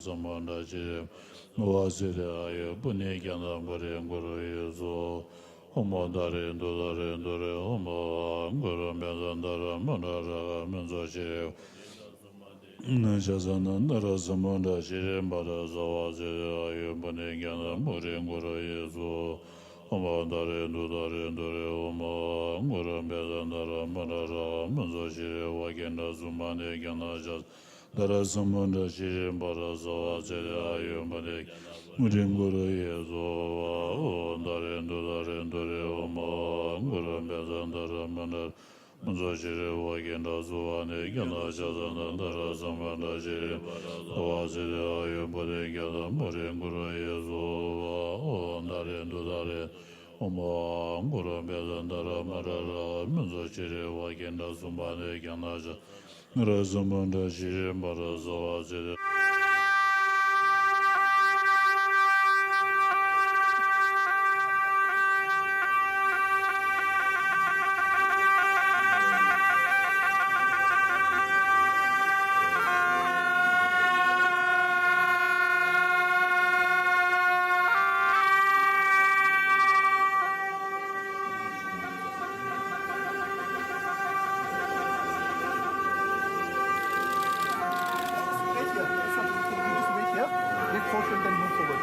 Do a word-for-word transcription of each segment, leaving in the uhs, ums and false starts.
སམྦྷོ་ཊ་ཤྲཱི་ཝཱ་སི་ཏེ་ཨཱ་ཡུ་པུ་ནི་ཀྱ་ནམ་པུ་རི་ཀུ་རུ་ཡེ་སྭཱ་ཧཱ། ཨོཾ་ད་རེ་དྷཱུ་ད་རེ་དྷཱུ་རེ་ཨོཾ། གུ་རུ་བཛྲ་དྷ་ར་མ་ཎ་ར་བ་མི་ཛོ་ཤྲཱི་ཝཱ་ཀྱ་ནཱ་ཛ་ན་དྷ་ར་སམྦྷོ་ཊ་ཤྲཱི་པ་ར་ཛ་ཝཱ་ཙི་ཏེ་ཨཱ་ཡུ་པུ་ནི་ཀྱ་ནམ་པུ་རི་ཀུ་རུ་ཡེ་སྭཱ་ཧཱ། ཨོཾ་ད་རེ་དྷཱུ་ད་རེ་དྷཱུ་རེ་ཨོཾ། གུ་རུ་བཛྲ་དྷ་ར་མ་ཎ་ར་བ་མི་ཛོ་ཤྲཱི་ཝཱ་ཀྱ་ནཱ་ཛ་ན་དྷ་ར་སམྦྷོ་ཊ་ཤྲཱི་པ་ར་ཛ་ཝཱ་ཙི་ཏེ་ཨཱ་ཡུ་པུ་ནི་ཀྱ་ནམ་པུ་རི་ཀུ་རུ་ཡེ་སྭཱ་ཧཱ། ཨོཾ་ད་རེ་དྷཱུ་ད་རེ་དྷཱུ་རེ་ཨོཾ། གུ་རུ་བཛྲ་དྷ་ར་མ་ཎ་ར་བ་མི་ཛོ་ཤྲཱི་ཝཱ་ཀྱ་ནཱ་ཛ་ན་དྷ་ར་ཛ་ན་དྷ་ར་སམྦྷོ་ཊ་ཤྲཱི་པ་ར་ཛ་ཝཱ་ཙི་ཏེ་ཨཱ་ཡུ་པུ་ནི་ཀྱ་ནམ་པུ་རི་ཀུ་རུ་ཡེ་སྭཱ་ཧཱ། ཨོཾ་ད་རེ་དྷཱུ་ད་རེ་ཨོཾ། གུ་རུ་བཛྲ་དྷ་ར་མ་ཎ་ར་བ་མི་ཛོ་ཤྲཱི་ཝཱ་ཀྱ་ནཱ་ཛ་ན་དྷ་ར་སམྦྷོ་ཊ་ཤྲཱི་པ་ར་ཛ་ཝཱ་ཙི་ཏེ། Wait here. It's okay. Can you just wait here? Get closer and then move forward.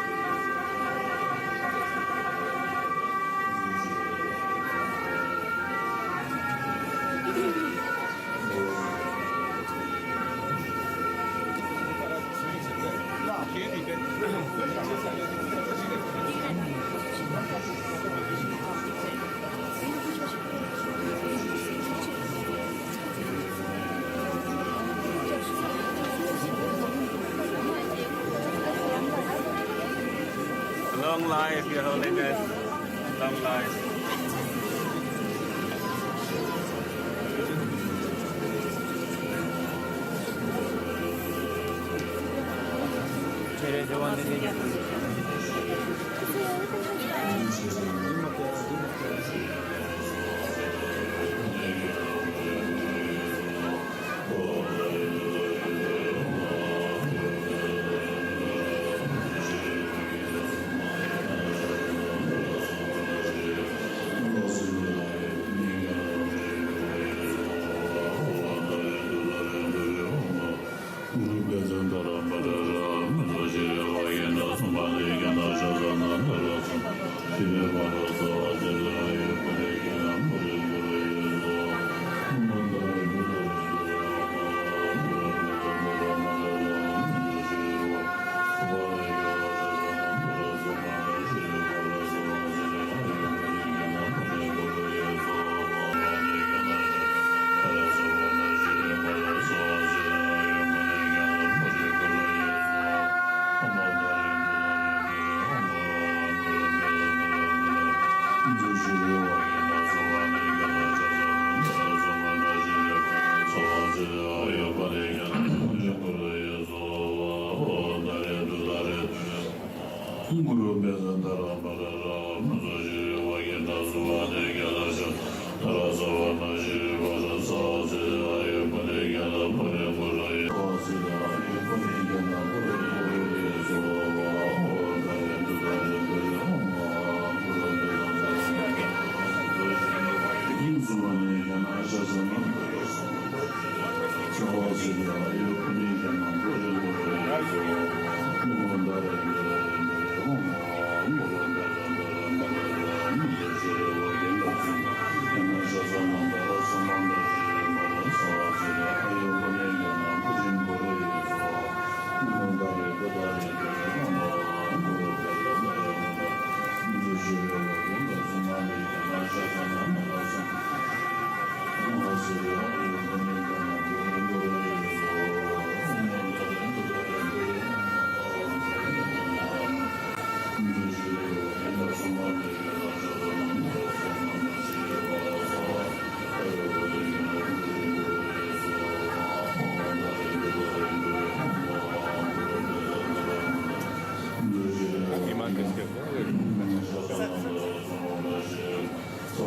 Long life, Your Holiness. Long life.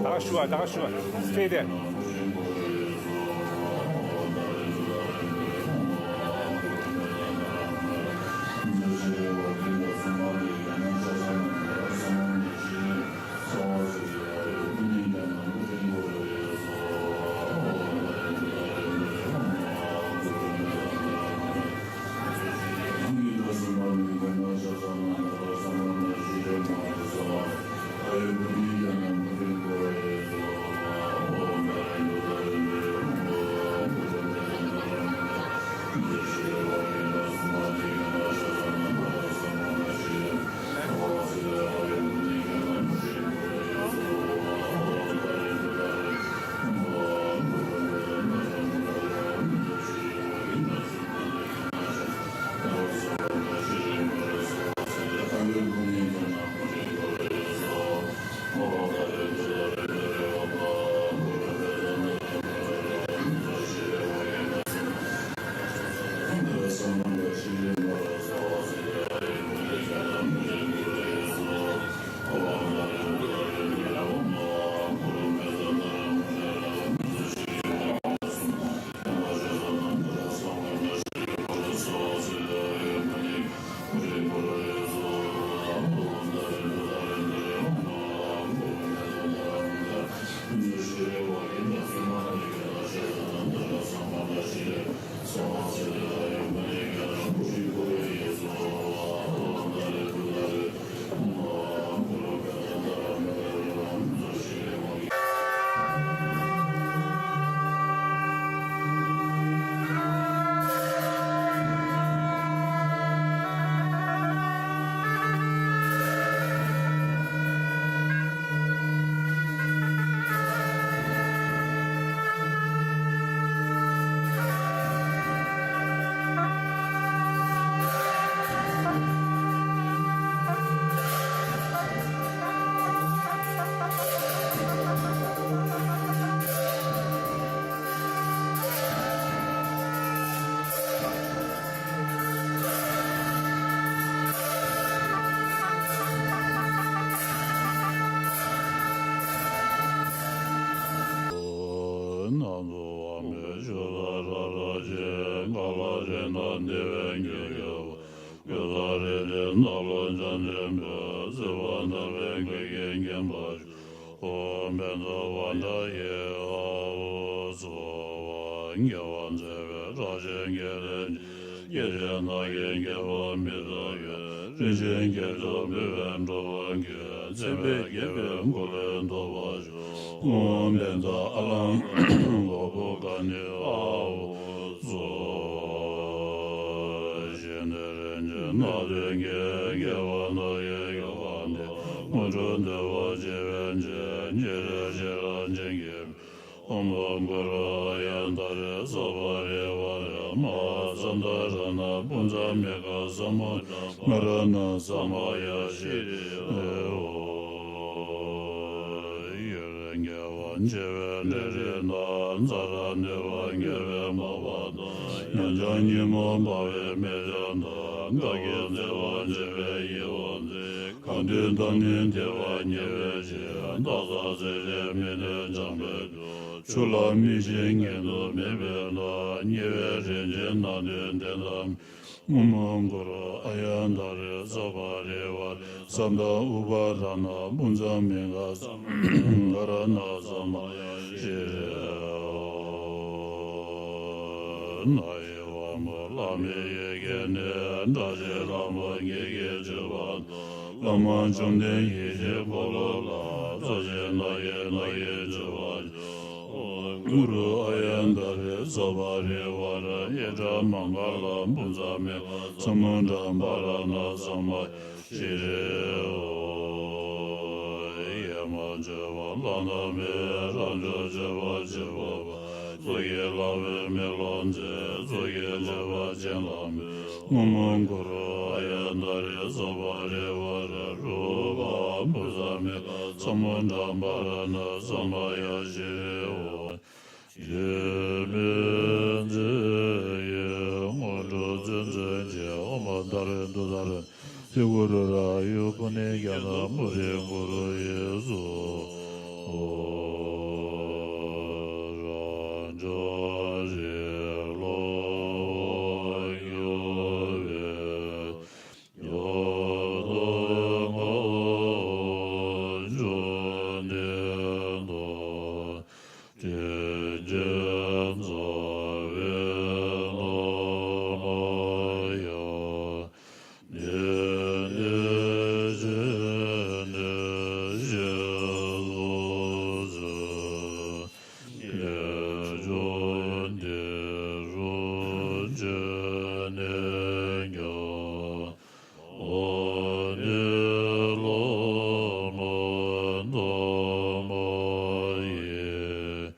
ད་ཞུ་བ་ད་ཞུ་བ་ཁྱེད་དེ། བདེ་བའི་རྒྱུ་ཡོད་པ། ཀུན་བཟང་རིན་ཆེན་རྣམས་ལ་སྤྱན་འདྲེན་པའི། སྲིད་པ་མཐའ་མེད་ཀུན་གྱིས་མཁྱེན་པར་ཤོག། ཨོཾ་པཉྩ་པ་ཎ་ཡེ་ཨཱཿཧཱུྃ་ཚོ། དགེ་བ་མཛད་པའི་བཀྲ་ཤིས་རྒྱལ་མཚན་ཅན། སྐྱེ་ཅན་ནམ་མཁའི་རྒྱལ་པོ་མི་ལ་འོད། རིན་ཆེན་སྐྱེས་སུ་ཕུལ་བས་འགྲོ་བ་ཀུན། མཚན་དཔེ་བརྒྱད་པའི་སྐུ་ལས་ཐོབ་པར་ཤོག། ཨོཾ་པཉྩ་ཨ་ལཾ་ཨོ་བྷཱུ་ཀ་ནི་ཨཱཿཧཱུྃ་ཚོ། ཞི་བདེ་རིན་ཆེན་སྣ་བདུན་གྱི། རྒྱལ་བ་ནམ་མཁའི་རྒྱལ་པོ་འདི། དངོས་གྲུབ་འདོད་པ་སྤྱོད་པའི་རྗེ། སྤྱན་རས་གཟིགས་ལ་བྱིན་གྱིས་ཨོཾ་གུ་རུ་ཨཱརྱ་ཏཱ་རེ་ས་པ་རི་ཝཱ་རེ་མ་ཧཱ་ཙནྡྲ་རཏྣ་པུཉྩ་མི་ག་ས་མུདྲ་ག་རཏྣ་ས་མ་ཡ་ཤྲཱི་རེ་ཨོ། ཡུན་རིང་རྒྱལ་བ་བྱེ་བའི་ཊཱི་རི་དང་། ཛ་དྲག་ནུས་པ་རྒྱལ་བའི་མ་པ་དང་། ཉམ་ཆུང་ཉོན་མོངས་འབར་བའི་མེ་སྤྱང་དང་། དགའ་སྐྱིད་མཛེས་པ་བྱེ་བའི་ཡིད་འོང་མཛེས། གང་འདུལ་གདངས་སྙན་དད་པ་ཉེ་བའི་མཆེད། སྟག་ཚང་རྩེ་ཆེན་མི་མཐུན་བྱམས་པའི་མཆོག། ཆུ་ལྷ་མི་ཤིང་ངན་དུ་མེད་པའི་མཐའ། ཉེ་བའི་རིན་ཆེན་སྣ་བདུན་ལྡན་དང་། ཨོཾ་གུ་རུ་ཨཱརྱ་ཏཱ་རེ་ས་པ་རི་ཝཱ་རེ་ས་མུདྲ་ཨུ་པ་རཏྣ་པུཉྩ་མི་ག་ས་མུདྲ་ག་རཏྣ་ས་མ་ཡ་ཤྲཱི་རེ་ཨོ། ན་ཡི་དབང་པོ་བླ་མེད་ཡེ་ཤེས་ནས། བཀྲ་ཤིས་ལྷ་མོ་ཉིད་ཀྱི་སྤྱོད་པ་དང་། བླ་མ་བཅོམ་ལྡན་ཡེ་ཤེས་འཁོར་ལོ་ལ། རྩ་བཞིན་ནམ་མཁའི་ནམ་མཁའི་སྤྱོད་པ་ཤོག། གུ་རུ་ཨཱརྱ་ཏཱ་རེ་ས་པ་རི་ཝཱ་རེ་ཡེ་ཤྭ་མངྒ་ལ་པུཉྩ་མི་ག་ས་མུདྲ་པ་རཏྣ་ས་མ་ཡ་ཤྲཱི་རེ་ཨོ། ཡེ་མ་བཅོས་པ་ལྷ་ནང་མི། རབ་འབྱམས་སྤྱོད་པ་བྱེ་བ་པ། གཙུག་གི་ལྷ་མོས་མེ་ལོང་མཛད། གཙུག་གི་མཆོད་པ་བྱིན་རླབས་མེ། ཨོཾ་གུ་རུ་ཨཱརྱ་ཏཱ་རེ་ས་པ་རི་ཝཱ་རེ་རཱུ་པ་པུཉྩ་མི་ག་ས་མུདྲ་པ་རཏྣ་ས་མ་ཡ་ཤྲཱི་རེ་ཨོ། འཆི་མེད་མཛད་ཡུལ་དངོས་གྲུབ་བརྩོན་འགྲུས་ཀྱི། ཨོཾ་ཏཱ་རེ་ཏུཏྟཱ་རེ་ཏི་གུ་རུ་རཱ་ཡུ་པུ་ནེ་ཀྱ་ནཱ་པུ་རི་གུ་རུ་ཡེ་སུ། རང་བྱུང་རིག་ལོངས་སུ་གྱུར་པའི། སྐྱབས་དང་བསྔོ་བ་བཅོལ་ནས་དང་། དྲིན་ཅན་རྩ་བའི་བླ་མ་ཡང་། བདེ་གཤེགས་སྤྱན་རས་གཟིགས་མཛད། དཀོན་མཆོག་འདི་རུ་བྱོན་ནས་ཀྱང་། ཨ་ནི་བླ་མ་དམ་པ་ཡི།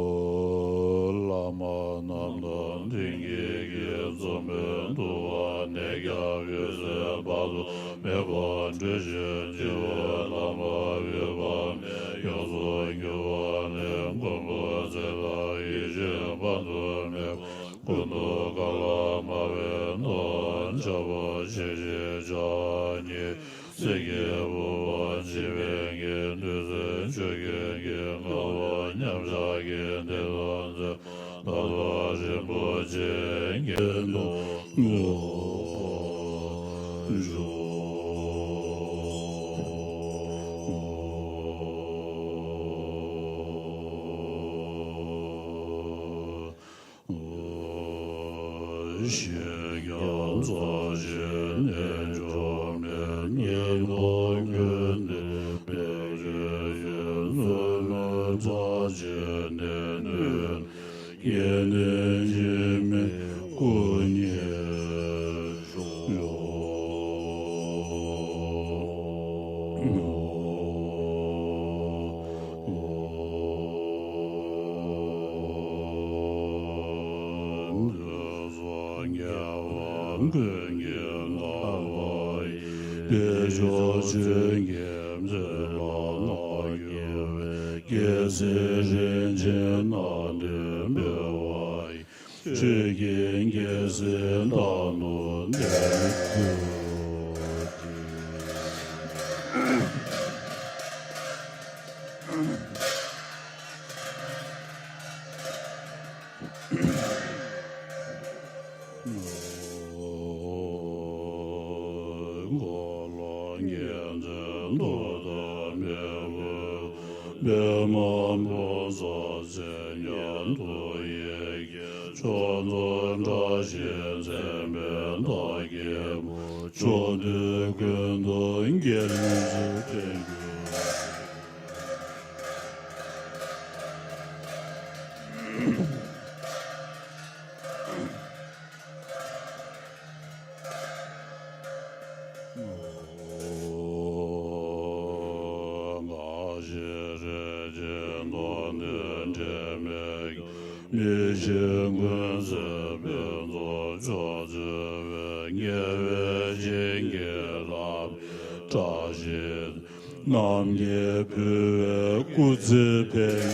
བླ་མ་རྣམས་དང་མཐུན་དགྱེས་ཀྱི། འཛོམས་པའི་ཐུབ་པ་ནས་ཀྱང་། འོད་གསལ་དཔག་ཏུ་མེད་པ་སྤྲོས་བཞིན་བརྗོད་པའི་བླ་མ་འོད་དཔག་མེད་ཡོངས་སུ་གྱུར་པ་ནི། མགོན་པོ་ཚེ་དང་ཡེ་ཤེས་དཔག་ཏུ་མེད་པ། ཀུན་ཏུ་དཀའ་ལ་དམའ་བའི་མཐའ། ཁྱབ་པ་ཞལ་བཞི་ཕྱག་གཉིས། གསེར་གྱི་ཕུར་པ་འཇིགས་མེད་ཀྱི། བདུད་རྩི་ཆུ་རྒྱུན་གྱིས་བཀང་བ། མཉམ་བཞག་གི་སྡེ་དང་མཛད་པ། རྣམ་དག་རིན་པོ་ཆེ་གྱེར་འདོན་དགོས་པར་ཤོག། ཞིང་ཁམས་རྩ་བཞིན་རྣལ་འབྱོར་མའི། སྙིང་ནང་ཀུན་ནས་འབད་རུང་ཡོན། བཙུན་མོ་རྩ་བཞིན་ནས་ནུས། སྐྱེ་གནས་འཆི་མེད་སྐུ་བརྙེས་ཤོག། དུས་གསུམ་རྒྱལ་བ་ཀུན་གྱི་བདག་པོ་ཡི། བདེ་མཆོག་ཆོས་ཀྱི་མཛོད་ལ་བསྔགས་བསྐུལ་བའི། རྒྱལ་སྲས་རིན་ཆེན་སྣ་བདུན་འབུལ་བ་ཡི། ཆོས་ཀྱི་རྒྱལ་སྲས་རྟ་ནོར་ལྡན་དུ་བསྟོད། འཁོར་ལོ་མཁྱེན་བརྩེ་ཐུགས་དམ་པའི་དཔལ། པདྨ་འབུམ་ཚོགས་མཚན་སྙན་དུ་ཡི་གེ། མཆོག་ཐུན་བཀྲ་ཤིས་མཚན་དཔལ་རྟགས་བརྒྱད་པོ། ཕྱོགས་དུས་ཀུན་ཏུ་རྒྱལ་བའི་དཔལ་གྱུར། འགའ་ཞིག་རིགས་ཀྱི་མདོ་འདི་འབྲལ་མེད་ཀྱི། མི་ཤེས་ཀུན་སེལ་ཕུན་ཚོགས་མཆོག་སྩོལ་བའི། ཉེ་བའི་ཞིང་གི་ལྷ་བཀྲ་ཤིས་རྣམས་ཀྱིས་ཕུལ་བའི་སྐུ་ཚེ་ཕན་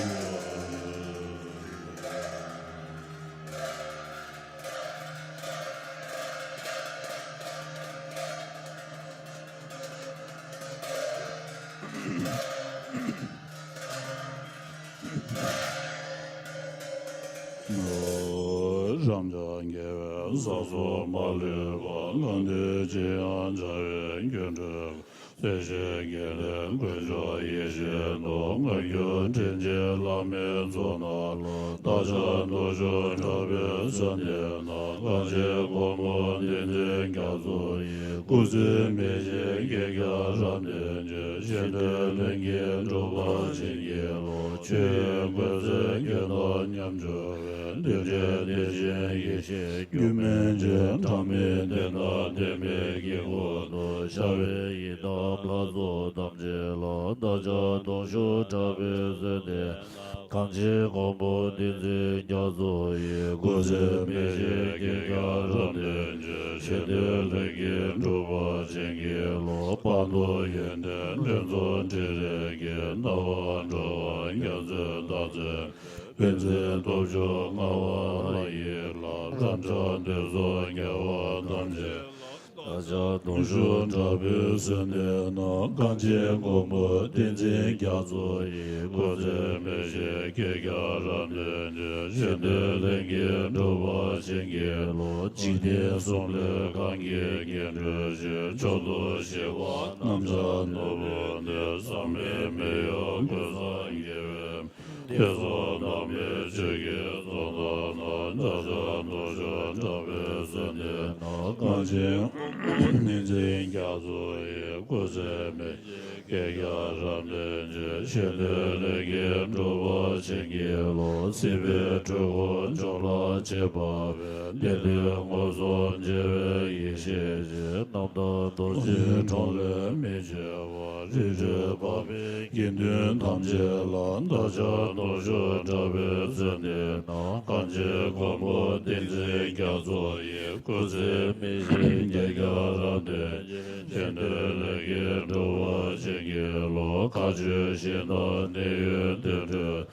རབ་འབྱམས་རྒྱལ་བའི་ས་གསུམ་མ་ལུས་པ། གང་འདུལ་ཅི་ཡང་བྱ་བའི་རྒྱུར་གྲོལ། སྲིད་ཞིའི་དགེ་ལེགས་དཀོན་མཆོག་ཡིད་བཞིན་ནོར། མངོན་གྱུར་དྲིན་ཅན་བླ་མའི་གཙུག་ན་ལྷོ། བདག་ཅག་དུག་ཞུ་དྲག་པོའི་ཚེ་འདི་ན། གང་ཕྱིར་མགོན་པོ་ཏིང་འཛིན་རྒྱ་མཚོ་ཡི། སྐུ་ཚེ་མི་ཤིགས་བསྐལ་བརྒྱར་རབ་བརྟན་ཅིང་། གཞན་དོན་ལྷུན་གྱིས་འགྲུབ་པར་བྱིན་གྱིས་རློབས། ཆོས་དབྱིངས་ཀུན་སེལ་རྒྱན་དང་མཉམ་སྦྱོར་བའི། བདེ་ཆེན་བདེ་ཆེན་ཡེ་ཤེས་རྒྱུད་སྨིན་ཅིང་། གྲངས་མེད་བསྟན་དང་བསྟན་པའི་དཀྱིལ་འཁོར་དུ། ཤར་བའི་ཡི་དམ་ལྷ་ཚོགས་ཐམས་ཅད་ལ། བདག་ཅག་གདུང་ཤུགས་དྲག་པོས་གསོལ་འདེབས། གང་ཕྱིར་མགོན་པོ་ཏིང་འཛིན་རྒྱ་མཚོ་ཡི། སྐུ་ཚེ་མི་ཤིགས་བསྐལ་བརྒྱར་རབ་བརྟན་ཅིང་། གཞན་དོན་ལྷུན་གྱིས་འགྲུབ་པར་བྱིན་གྱིས་རློབས། དཔལ་མཐུ་ཡོན་ཏན་ཕུན་ཚོགས་སྤྲིན་རེ་གིས། སྣང་བ་འགྲོ་བ་རྒྱ་མཚོའི་བདག་འཛིན། དཔལ་བརྩེགས་སྟོབས་འབྱུང་ལྔ་པ་ལྷ་ཡི་ལྷ། རབ་འབྱམས་འདོད་གསུམ་རྒྱལ་བ་ཐམས་ཅད། བདག་ཅག་གདུང་ཤུགས་དྲག་པོས་གསོལ་འདེབས་ན། གང་ཕྱིར་མགོན་པོ་ཏིང་འཛིན་རྒྱ་མཚོ་ཡི། སྐུ་ཚེ་མི་ཤིགས་བསྐལ་བརྒྱར་རབ་བརྟན་ཅིང་། གཞན་དོན་ལྷུན་གྱིས་འགྲུབ་པར་བྱིན་གྱིས་རློབས། འཇིག་རྟེན་གསུམ་ལས་གང་གིས་ཉེར་འགྲོལ་ཞིང་། མཆོག་ཏུ་གཤེགས་པ་རྣམས་ཀྱང་ནོར་བུ་འདི། བསམ་པའི་མི་གཡོ་ཀུན་བཟང་རྒྱལ་བའི། དེ་ཚོ་བདག་མེད་ཆོས་ཀྱི་ཚོགས་བདག་རྣམས། བདག་ཅག་གདུང་ཤུགས་དྲག་པོས་གསོལ་འདེབས་ན། གང་ཕྱིར་ཏིང་འཛིན་རྒྱ་མཚོ་ཡི། སྐུ་ཚེ་མི་ཤིགས་བསྐལ་བརྒྱར་རབ་བརྟན་ཅིང་། གཞན་དོན་ལྷུན་གྱིས་འགྲུབ་པར་བྱིན་གྱིས་རློབས། སྲིད་པའི་འཁྲུལ་འཁོར་འཇོམས་ལ་བྱེད་པ་བའི། བདེ་ལེགས་མངོན་སུམ་མཇལ་བའི་ཡེ་ཤེས་ཀྱིས། རྣམ་དག་རྡོ་རྗེའི་གྲོང་ལས་མི་འཆུགས་པར། རིགས་རུས་འཕགས་པའི་དགེ་འདུན་ཐམས་ཅད་ལ། བདག་ཅག་གདུང་ཤུགས་དྲག་པོས་གསོལ་འདེབས་ན། གང་ཕྱིར་མགོན་པོ་ཏིང་འཛིན་རྒྱ་མཚོ་ཡི། སྐུ་ཚེ་མི་ཤིགས་བསྐལ་བརྒྱར་རབ་བརྟན་ཅིང་། གཞན་དོན་ལྷུན་གྱིས་འགྲུབ་པར་བྱིན་གྱིས་རློབས། མཁའ་སྤྱོད་ཞིང་དང་གནས་ཡུལ་དུད་འགྲོའི།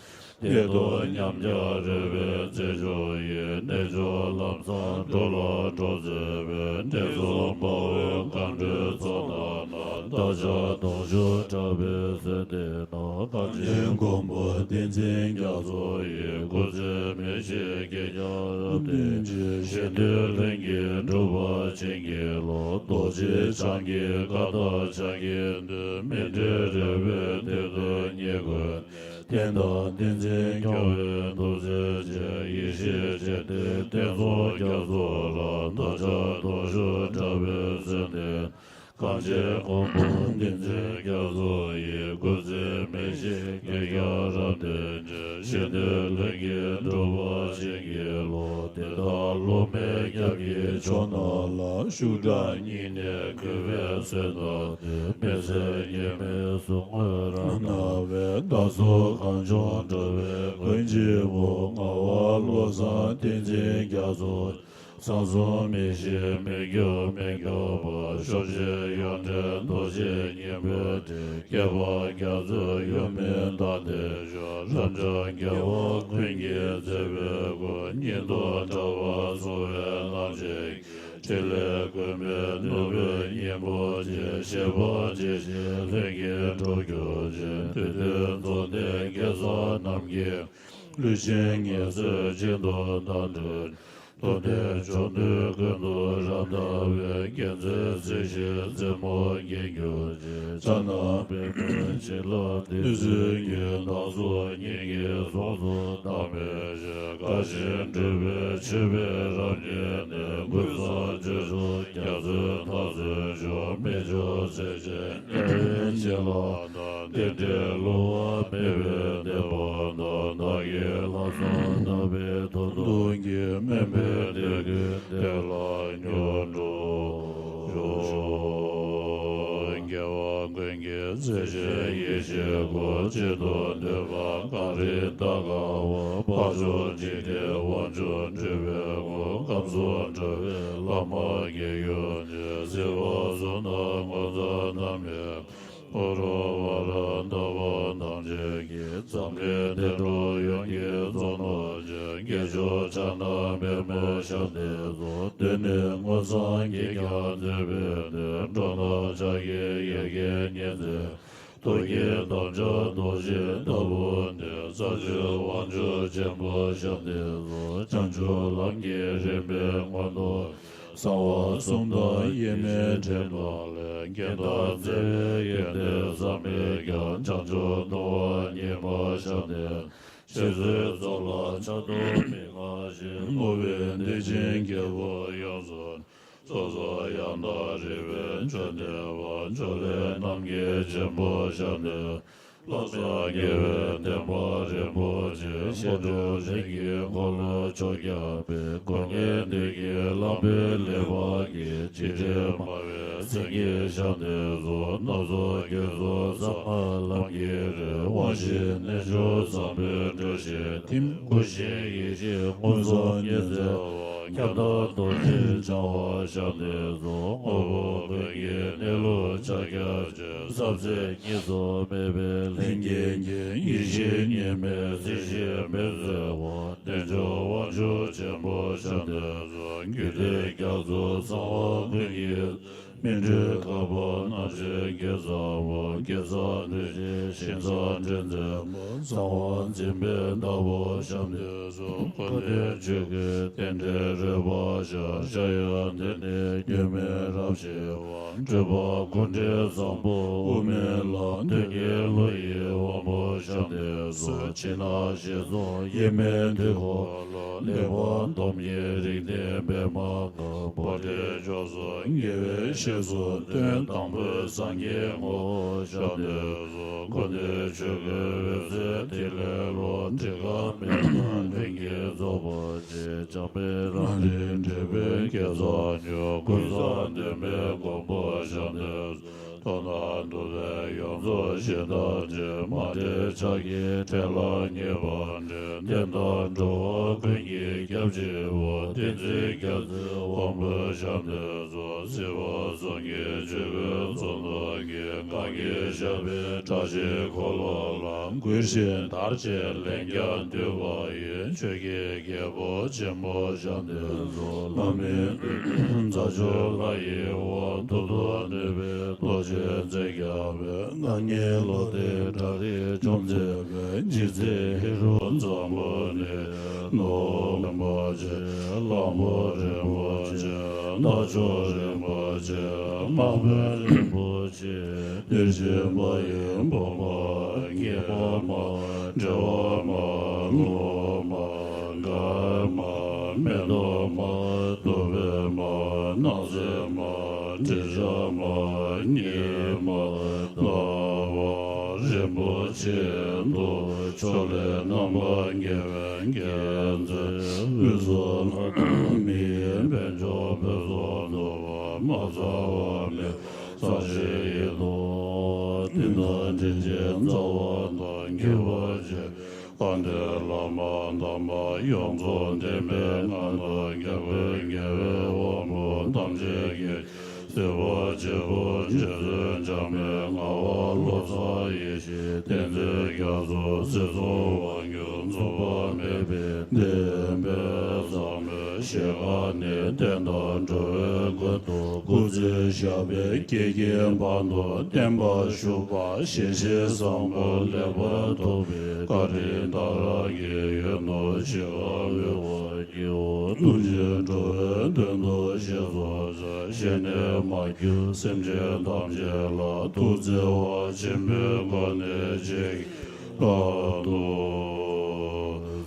བདེ་སྟོང་ཉམས་ཀྱང་རོལ་པའི་རྩེ་མཆོག་ཡིན། རྣལ་འབྱོར་ལམ་བཟང་འགྲོ་ལ་འགྲོ་མཛད་པའི། གནས་གསུམ་དཔའ་བོའི་མཁའ་འགྲོའི་ཚོགས་བདག་རྣམས། བདག་ཅག་གདུང་ཤུགས་དྲག་པོས་གསོལ་འདེབས་ན། གང་ཕྱིར་མགོན་པོ་ཏིང་འཛིན་རྒྱ་མཚོ་ཡི། སྐུ་ཚེ་མི་ཤིགས་བསྐལ་བརྒྱར་རབ་བརྟན་ཅིང་། གཞན་དོན་ལྷུན་གྱིས་འགྲུབ་པར་བྱིན་གྱིས་རློབས། རྡོ་རྗེ་འཆང་གི་བཀའ་དང་ཕྱག་གི་མཐུས། སྨིན་གྲོལ་རོལ་པའི་གཏེར་དུ་ཉེ་བཀོད་ནས། རྟེན་དང་ཏིང་འཛིན་སྐྱོང་བའི་ཐུགས་རྗེ་ཅན། ཡེ་ཤེས་སྤྱན་ལྡན་ཏེ་ཙོང་རྒྱ་མཚོ་ལ། བདག་ཅག་གདུང་ཤུགས་དྲག་པོས་གསོལ་འདེབས། གང་ཕྱིར་མགོན་པོ་ཏིང་འཛིན་རྒྱ་མཚོ་ཡི། སྐུ་ཚེ་མི་ཤིགས་བསྐལ་བརྒྱར་རབ་བརྟན་ཅིང་། གཞན་དོན་ལྷུན་གྱིས་འགྲུབ་པར་བྱིན་གྱིས་རློབས། དེ་དག་སློབ་མའི་སྐྱབས་ཀྱི་མཆོག་རྣམས་ལ། ཤུགས་དྲག་སྙིང་ནས་གུས་པས་གསོལ་བ་འདེབས། མི་ཟད་མཉམ་མེད་གཟུངས་སྔོན་རབ་གནང་བའི། བདག་སོགས་གངས་ལྗོངས་འགྲོ་བའི་མགོན་གཅིག་པུ། ངག་དབང་བློ་བཟང་ཏིང་འཛིན་རྒྱ་མཚོ། གསང་གསུམ་མི་ཤིགས་མི་འགྱུར་མི་འགྱུར་བ། ཕྱོགས་བཅུའི་ཡོངས་འདྲེན་རྡོ་རྗེ་སྙིང་པོའི་སྤྲིན། བསྐལ་པ་རྒྱ་མཚོའི་ཡུལ་མིན་མདའ་སྟོད་ཞོགས། རབ་འབྱམས་རྒྱལ་བ་ཀུན་གྱི་མཛད་པའི་སྐུ། སྙིང་སྟོབས་དྲག་པོ་གསུང་བའི་རྣམ་འབྱེད། ཕྲིན་ལས་ཀུན་མའི་ནོར་བུའི་སྙིང་པོ་ཆེ། བཞད་པ་ཇི་བཞིན་ལྷུན་གྱིས་གྲུབ་གྱུར་ཅིག། བདུད་འདུལ་འཛུམ་བསྟན་གེ་སར་རྣམས་ཀྱི། ལུས་ཅན་ངལ་གསོས་བྱེད་དོ་དམ་སྒྲུབ། ཐུགས་བདེ་ཕྱོགས་དུས་ཀུན་ཏུ་རབ་བདག་པོས། མཁྱེན་བརྩེ་གཟིགས་ཤིང་རྩེ་མོ་བརྒྱན་གྱུར་ཅིག་ཕྱག་ན་པདྨོ་བྱིན་རླབས་བདུད་རྩིའི་རྒྱུན། བདག་སོགས་སྙིང་གི་གཟུངས་སུ་བདག་མེད་ཞིང་། དགའ་བཞིན་སྤྲུལ་པའི་མཆོད་པས་རབ་མཉེས་ནས། ཀུན་བཟང་སྤྱོད་མཆོག་རྒྱ་མཚོའི་མཐར་སོན་ཤོག་མི་འབྱུང་མཚན་ཅན་ཉེ་བའི་བྱིན་རླབས་དང་། རྟེན་འབྲེལ་བསླུ་བ་མེད་པའི་བདེན་པ་དང་། བདག་གི་ལྷག་བསམ་དག་པའི་མཐུ་སྟོབས་ཀྱིས། དམན་པའི་དུས་ཀུན་བདེ་ལ་མྱུར་འགྲོ་ཤོག་དགེ་བ་ཀུན་གྱི་རྩེ་གཅིག་ཡེ་ཤེས་སྐུ། གཅིག་ཏུ་འདུས་པ་གངས་རི་ལྟ་དཀའ་བ། འཕགས་མཆོག་འཇིག་རྟེན་དབང་ཕྱུག་སྤྲུལ་པའི་སྐུ། ཁམས་གསུམ་གྲུབ་པའི་བླ་མ་དགེ་བའི་བཅུད། སྲིད་པ་གསུམ་དང་མངོན་མཚན་ཐ་མལ་པ། གུ་རུ་ཝཱ་ར་ཏ་པ་ཐམས་ཅད་ཀྱི། འཛམ་གླིང་བདེ་འགྲོ་ཡོངས་ཀྱི་གཙོ་ནོར་ཅན། དགེ་མཆོག་ཕྱག་ན་པདྨོ་ཞབས་བརྟན་སོགས། གདོད་ནས་མངོན་མཚན་གྱིས་ཀྱང་མཛེས་པའི་གདན། འགྲོ་རྣམས་ཕྱག་གི་ཡ་གྱལ་མཉེས་མཛད། ཐུགས་ཀྱི་དམ་ཆོས་རྡོ་རྗེ་ལྟ་བུ་སྟེ། རྩ་བརྒྱུད་དབང་ཕྱུག་ཆེན་པོ་ཞབས་བརྟན་སོགས། བྱང་ཆུབ་ལམ་གྱི་རིམ་པའི་མངོན་རྟོགས། གསང་བ་གསུམ་དང་དབྱེར་མེད་འདྲེས་པ་ལས། རྒྱན་དང་རྩ་བའི་ཡོན་ཏན་བསམ་མེད་ཀྱང་། བྱང་ཆུབ་ལྟུང་བ་ཉེས་པ་བཤགས་ཏེ། ཞེ་སའི་ཚོགས་ལ་ཆགས་སྡང་མི་མངའ་ཞིང་། བསྔོ་བའི་གདེང་ཅན་རྒྱལ་པོ་ཡོངས་སུ། ཚོགས་རྫོགས་ཡང་དག་རིག་པའི་མཆོག་ལྡན་པ། ཕྱོགས་ལས་རྣམ་རྒྱལ་ཆེན་པོ་ཞབས་བརྟན། ལྷ་བསངས་རྒྱལ་བའི་བསྟན་པ་རིན་པོ་ཆེ། གཤེགས་རབ་རིགས་ཀྱི་འཁོར་ལོ་ཕྱོགས་ཀྱང་པའི། སྒོ་ལྔའི་མདུན་གྱི་ལམ་པའི་ལེགས་པར་བརྒྱན། འཇིགས་བྲལ་སྨྲ་བའི་མཚན་གྱི་ཞབས་བརྟན་སོགས། སྣ་ཚོགས་དགེ་ཚོགས་གསང་སྔགས་ལམ་གྱི་རིམ། དབང་ཤེས་རྣལ་འབྱོར་བཟང་པོའི་འགྲོས་ཤིག་ཐིམ། སྐུ་བཞིའི་ཡེ་ཤེས་མངོན་སུམ་ཉིད་མཛད་པ། ཁྱབ་བདག་རྡོ་རྗེ་འཆང་དབང་ཞབས་བརྟན་སོགས། དངོས་པོ་ཀུན་གྱི་གནས་ལུགས་ཕྱག་རྒྱ་ཆེ། ཟབ་ཟིན་གཉིས་སུ་མེད་པའི་ལྷན་སྐྱེས་ཀྱི། ཡེ་ཤེས་གཉིས་མེད་ཚིག་གཅིག་མི་གསལ་བ། རྣལ་འབྱོར་དབང་ཕྱུག་ཆེན་པོ་ཞབས་བརྟན་སོགས། རྒྱུད་སྡེ་རྒྱ་མཚོ་གསང་བ་ཀུན་གྱི། སྨིན་གྲོལ་དཀའ་བ་རྣམ་བཞིའི་དགེ་རྩ་བ། དགེ་རྩ་འདུས་བྱས་ཞིང་རྩ་འབྲེལ་མཛད་པ། གསང་བ་འཛིན་པའི་བདག་པོ་ཞབས་བརྟན་སོགས། ཀུན་འདུས་ཆོས་སྐུའི་རྟེན་འབྲེལ་རོལ་པར་ཤར། ཕྱྭ་གཡང་འདི་ནི་སྐྱོན་མེད་རབ་ཞི་བ། སྤྲུལ་པ་སྐུ་ཕྲེང་བཟང་པོ་དབུ་མའི་ལམ། མདུན་གྱི་ཀླུ་ཡི་དབང་པོ་ཞབས་བརྟན་སོགས། ཕྱི་ནང་ཞལ་གསུམ་དབྱེར་མེད་དུས་འཁོར་ལོ། གླེགས་བམ་སྡོམ་གྱི་རིགས་ལྡན་པདྨ་དཀར། པོ་ཏི་མཆོག་གསུམ་དགེ་བའི་བཤེས་སུ་བསྟེན། དང་པོའི་སངས་རྒྱས་ངོ་བོ་ཞབས་བརྟན་སོགས། ཀུན་འདུས་ཆོས་སྐུའི་འོད་ཟེར་ཐིག་ལེ་ལོ། བྲི་ག་མེད་པར་ལྷུན་གྱིས་རྫོགས་པ་ཆེ། འཇམ་དཔལ་རང་རིག་འབྲེལ་པའི་དགེ་རྩ་ཉུང་། ཀུན་བཟང་བདེན་པའི་མགོན་པོ་ཞབས་བརྟན་སོགས། མཐོང་ན་སྡུག་པའི་ཡོངས་རྫོགས་ཞི་མཐའ་ཅན། མ་འདྲེས་ཕྱག་གི་ཕྲིན་ལས་ངེས་པར་འདྲེན། བསྟན་དང་འགྲོ་བ་ཀུན་གྱི་སྐྱབས་གཅིག་པ། བསྟན་འཛིན་རྒྱལ་སྲས་དབང་པོ་ཞབས་བརྟན་སོགས། སྲིད་པ་གསུམ་གྱི་ཆོས་སྐུའི་གཙོ་ནོར་གྱིས། གང་གིས་བཤགས་པའི་བཀྲ་ཤིས་འཁོར་ལོ་ལ། གུས་ཤིང་དར་ཅིག་ལན་བརྒྱར་འདུད་པ་ཡིས། ཆོས་ཀྱི་རྒྱལ་པོ་ཆེན་པོ་ཞབས་བརྟན་སོགས། ལྷ་མིའི་མཛའ་གཅུགས་ལྷ་ཡི་དབང་། ཐུགས་དང་ནུས་པའི་རྡོ་རྗེ་རྩལ་རྒྱས་པའི། སྣང་བརྙན་ལོག་ལྟའི་བྲག་རིས་བཅོམ་མཛད་པའི། འཇིགས་མཛད་ཧེ་རུ་འཛམ་བུ་གླིང་། ནོར་བུ་རིན་པོ་ཆེ། གླང་པོ་རིན་པོ་ཆེ། རྣ་མཆོག་རིན་པོ་ཆེ། དམར་པོའི་རིན་པོ་ཆེ། བདེར་ཆེན་པ་ཡི་བུམ་པ། སྙེ་མ་མ། འབྲེལ་བ་མ། ལོ་མ། མགར་མ། མེ་ཏོག་མ། དུ་བའི་མ། སྣང་གསལ་མ། དྲི་ཆབ་མ། སྙེ་མ། ལྷ་བ་རིན་པོ་ཆེ་འདུ། ཕྱོགས་ལས་རྣམ་པར་རྒྱལ་བའི་མཁྱེན་བརྩེ། དབུས་སུ་ལྷ་དང་མིའི། དཔལ་འབྱོར་བོད་སོགས་འདུ་བ། མ་ཚང་བ་མེད་པ་ཟབ་ཞི་ཡི་དོན། བསྟན་དང་དྲིན་ཅན་རྩ་བ་དང་། གུས་པ་ཆེ། དཔལ་ལྡན་བླ་མ་དམ་པ་ཡོངས་རྫོགས། བདེན་པའི་ངང་དུ་རྒྱལ་ཀུན་དགེ་བའི་དབང་པོ་ཐམས་ཅད་ཀྱི། སྲིད་པ་འབྱེད་པོ་རྗེ་བཙུན་འཇམ་དཔལ། ངག་དབང་བློ་བཟང་ཡེ་ཤེས། བསྟན་འཛིན་རྒྱ་མཚོ། སྲིད་གསུམ་དབང་སྒྱུར་མཚུངས་པ་མེད་པའི། བདེན་པའི་ཟབ་མོའི་ ཞལ་སྔ་ནས་བསྟན་དང་འགྲོ་བའི་མགོན། སྐུ་ཚེ་ཞབས་པད་བསྐལ་བརྒྱའི་བར་དུ་བརྟན་པར་བཞུགས་པ། ཞལ་བཞེས་བཟང་པོ་ལེགས་པར་ཐོབ་པའི་བཀའ་དྲིན་གདའ་རབ་ཀྱི་ཡོན་དུ་ཞལ་སྔ་འོས་པར་བགྱིའོ། ཐུགས་རྗེས་འགྲོ་བའི་དོན་དུ་གཤེགས་སུ་གསོལ། ཞལ་ནས་མ་གྱུར་སེམས་ཅན་ཐམས་ཅད་ལ། ཐུགས་བརྩེ་བ་ཆེན་པོའི་སྒོ་ནས་ཆེད་ཀྱི་ལྷ་དུ་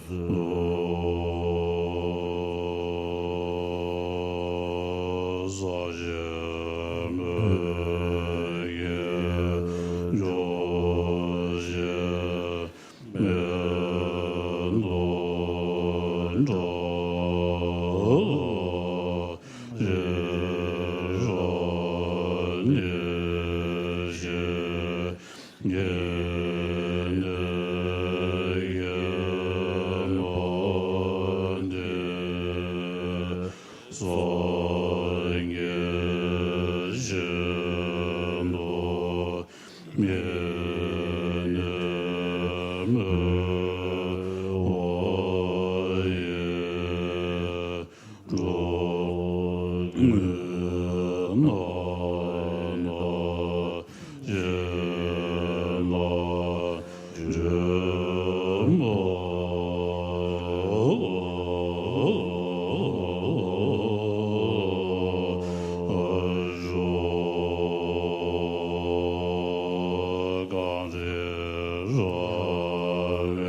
གསོལ། ས་གཞི་མོས་གུས་སྐྱོང་ཞིང་། མེ་ཏོག་འདྲ་རེ་རབ་བརྙེས་ཤིང་། དགེ་འདུན་ཡོན་ཏན་སངས་རྒྱས་ཞིང་དུ་མི་གནས་པ་ཡི། འགྲོ་ངན་རྣམས་ལ་ཞི་ལ་འབྲས་མ་ཞོག་གངས་རི་ར་བས་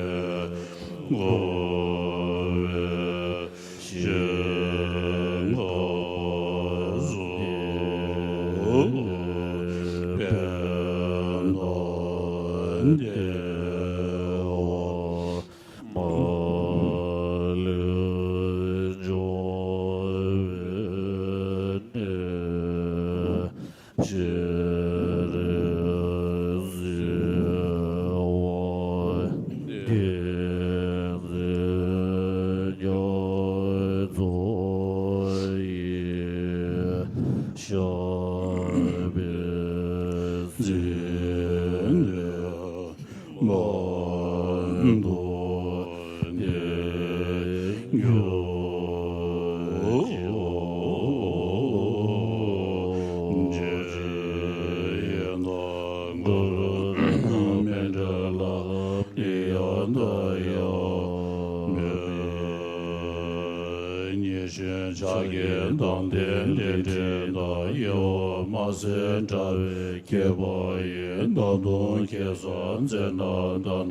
བསྐོར་བའི་ཞིང་ཁམས་སུ། ཕན་དང་བདེ་བ་མ་ལུས་འབྱུང་བའི་གནས། སྤྱན་རས་གཟིགས་དབང་བསྟན་འཛིན་རྒྱ་མཚོ་ཡི་ཞབས་པད་མཉམ་དུ་བརྟན་གྱུར་ཅིག། ཡི་དྭགས་གུ་རུ་མཎྜལ་ལ་ཡང་དང་ཡང་མོས། ཉེ་གཤིན་ཕྱག་རྒྱའི་མདངས་ལྡན་ལས་འབྲས་དང་། གཡོ་བ་དམར་སེར་དྲ་བས་ཁྱེར་པ་ཡི། མདའ་མདུང་ཁྱེར་སོ་མཚོན་དང་མདའ་ལྡན་ལ།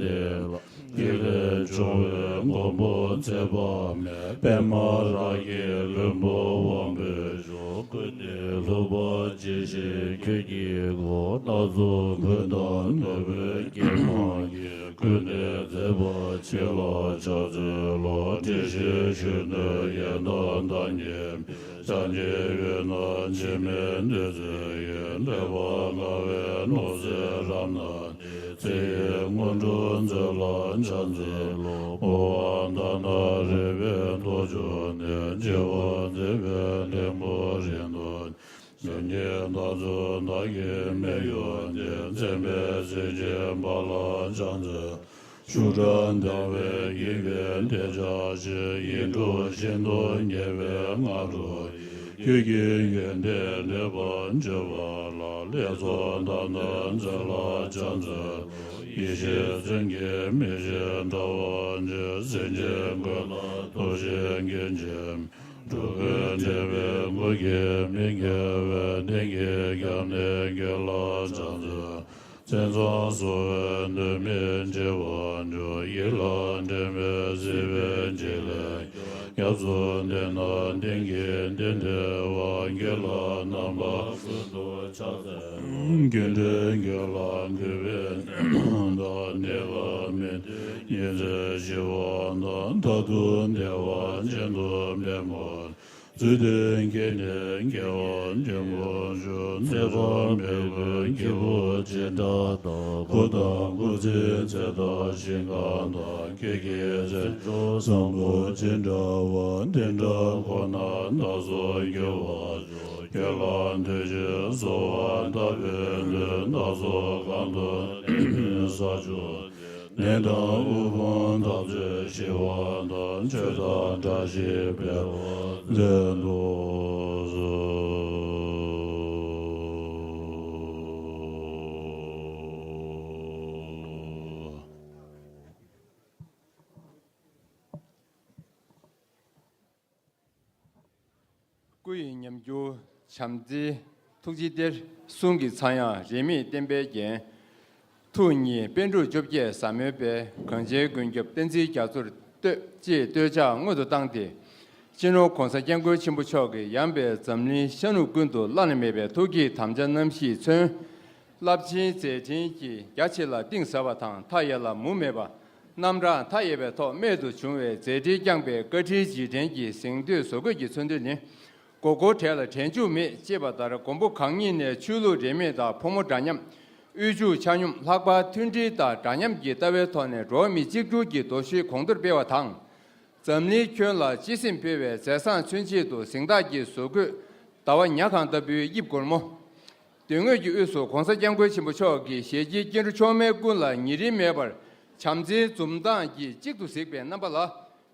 ཡིད་ལས་བྱུང་བའི་མགོན་པོ་མཛད་པ་མེད། པདྨ་རཱ་གའི་ལྷུན་པོ་དབང་པོའི་མཆོག། ཀུན་ནས་ལྷུན་པོ་ཇི་བཞིན་ཁྱོད་ཀྱི་སྐུ། སྣ་ཚོགས་མགོན་དང་ནོར་བུའི་རྒྱན་མང་གིས། ཀུན་ནས་མཛེས་པ་ཁྱེད་ལ་ཕྱག་འཚལ་ལོ། དྲི་ཞིམ་གཞོན་ནུའི་ཡལ་འདབ་མདངས་སྙན་པས། སྤྱན་གྱི་འོད་རྣམས་འཇིགས་མེད་བདུད་རྩིའི་གཡུལ། བདེ་བ་མངའ་བའི་ནོར་རྫས་རབ་སྣ་ནི། ཚེ་ཡི་དངོས་གྲུབ་མཛོད་ལ་ཕྱག་འཚལ་ལོ། ཨོཾ་ཨཱཿདྷ་ན་རེ་བའི་རྡོ་རྗེ་ནས། བྱེ་བ་མཛེས་པའི་ལྷུན་པོ་རིང་དུ་ནི། སེང་གེ་བདག་འཛུགས་དག་གི་སྨད་གཡོགས་ནས། མཚན་མོའི་གཟི་བརྗིད་འབར་ལ་ཕྱག་འཚལ། ཤུགས་དྲག་དང་བས་བསྒྱིངས་པའི་མདངས་འཆར་ཞིང་། ཡིད་འཕྲོག་ཤིན་ཏུ་ཉེ་བའི་སྔ་དྲོ་ཡི། ཁྱོད་ཀྱི་ཡོན་ཏན་ལེགས་པར་བརྗོད་པ་ལ། ལྷའི་ཚོགས་དག་དང་མཛོད་ལ་ཕྱག་འཚལ་ལོ། ཡེ་ཤེས་མཚོན་གྱི་མིག་བཞིན་དགྲ་བོ་འཇོམས། སེམས་ཅན་ཀུན་ལ་ཐུགས་རྗེའི་སྐུ་འཆང་། སྒྲུབ་པའི་དྲེགས་པའི་མགུལ་གྱིས་མི་ཁྱེར་བའི། གཏིང་གི་རྒྱབ་ནས་ཁྱེད་ལ་ཕྱག་འཚལ། མཚན་མཚམས་སོ་སོའི་འདོད་མི་འབྱེར་བར་འགྱུར། ཡིད་ལ་དྲན་པའི་བསིལ་བའི་འཇིགས་ལས་སྐྱོབ། སྐྱབས་སུ་འདུས་ན་གཏིང་གི་གཏན་བདེ་བ། ཁྱེད་ལ་རྣམ་པ་ཀུན་ཏུ་ཕྱག་འཚལ། དགེ་འདུན་ཁྱེད་ལ་གུས་པས་བསྙེན་བཏགས། གནས་སྐབས་མི་མཐུན་ཉེན་ཚེ་ཞི་བ་དང་། མཐར་ཐུག་བདེ་བ་ཅན་དུ་འཕེལ་མོད། ཚུལ་ཁྲིམས་ཀྱི་གནས་དགེ་བ་འདོད་དགུ་བཅུ། ཚེ་དཔག་མེད་ཀུན་སྐྱེ་བོ་ཇི་འདྲ་དང་། སྐུ་དང་སྐུ་ཚེའི་ཚད་དང་ཞིང་ཁམས་དང་། ཁྱེད་ཀྱི་མཚན་མཆོག་བཟང་པོ་ཇི་འདྲ་བ། དེ་འདྲ་ཁོ་ན་བདག་སོགས་འགྱུར་བར་ཤོག་ཁྱེད་ལ་ཐུགས་རྗེས་གསོལ་བ་བཏབ་པའི་མཐུས། བདག་སོགས་གང་དུ་གནས་པའི་ས་ཕྱོགས་ནས། ནད་དང་དབུལ་ཕོངས་བརྟག་དཔྱད་ཞི་བ་དང་། ཆོས་དང་བཀྲ་ཤིས་འཕེལ་བར་མཛད་དུ་གསོལ། སྐུ་ཡི་ཉམས་འགྱུར་བྱམས་བརྩེའི་ཐུགས་རྗེའི་གཏེར། གསུང་གི་ཚངས་དབྱངས་རིས་མེད་བསྟན་པའི་རྒྱན། ཐུགས་ཉིད་པཎ་གྲུབ་བཅོ་བརྒྱད་ཟབ་མོའི་དཔལ། གངས་ཅན་ཀུན་ཁྱབ་བསྟན་འཛིན་རྒྱ་མཚོར་བསྟོད། ཅེས་བསྟོད་ཕྱག་སྔོན་དུ་བཏང་སྟེ། སྤྱི་ནོར་༸གོང་ས་༸སྐྱབས་མགོན་ཆེན་པོ་མཆོག་གིས་ཡངས་པའི་འཛམ་གླིང་ཤར་ནུབ་ཀུན་ཏུ་བླ་ན་མེད་པའི་ཐུགས་བསྐྱེད་དམ་བཅའ་རྣམ་བཞིས་མཚོན། རླབས་ཆེན་མཛད་འཕྲིན་གྱིས་རྒྱ་ཆེ་ལ་གཏིང་ཟབ་པ་དང་། མཐའ་ཡས་ལ་མུ་མེད་པ། རྣམ་གྲངས་མཐའ་ཡས་པའི་ཐོག་རྨད་དུ་བྱུང་བའི་མཛད་འཕྲིན་བསྐྱངས་པའི་བཀའ་དྲིན་རྗེས་དྲན་གྱི་གཟེངས་བསྟོད་བཟོ་བཀོད་ཀྱི་མཚོན་དོན་ནི། མགོ་སྐོར་བྲེགས་ལ་དྲན་འཇུག་མེད། ཅེས་པ་ལྟར་མགོན་པོ་གང་ཉིད་ནས་ཆོས་ལུགས་རིས་མེད་དང་ཕོ་མོ་འདྲ་མཉམ། དབུལ་ཕྱུག་ཆ་སྙོམས། ལྷག་པར་མཐུན་སྒྲིལ་དང་འདྲ་མཉམ་གྱི་ལྟ་བའི་ཐོག་ནས་འགྲོ་བ་མི་གཅིག་གྱུར་གྱི་དོ་ཤལ་གོང་མཐོར་སྤེལ་བ་དང་། འཛམ་གླིང་ཁྱོན་ལ་གཅེས་སེམས་སྤེལ་བའི་མཛད་བཟང་མཚོན་ཆེད་དུ་གཟེངས་རྟགས་ཀྱི་བཟོ་བཀོད་ཟླ་བ་ཉ་གང་ལྟ་བུའི་དབྱིབས་སྒོར་མོ། དོན་དངོས་ཀྱི་དབུས་སུ་༸གོང་ས་༸སྐྱབས་མགོན་ཆེན་པོ་མཆོག་གིས་ཞལ་གྱི་སྐྱེ་འགྲོ་མཆོག་མའི་ཀུན་ལ་ཉེ་རིང་མེད་པར་བྱམས་བརྩེའི་འཛུམ་མདངས་ཀྱིས་གཅིག་ཏུ་གཟིགས་པའི་རྣམ་པ་ལ།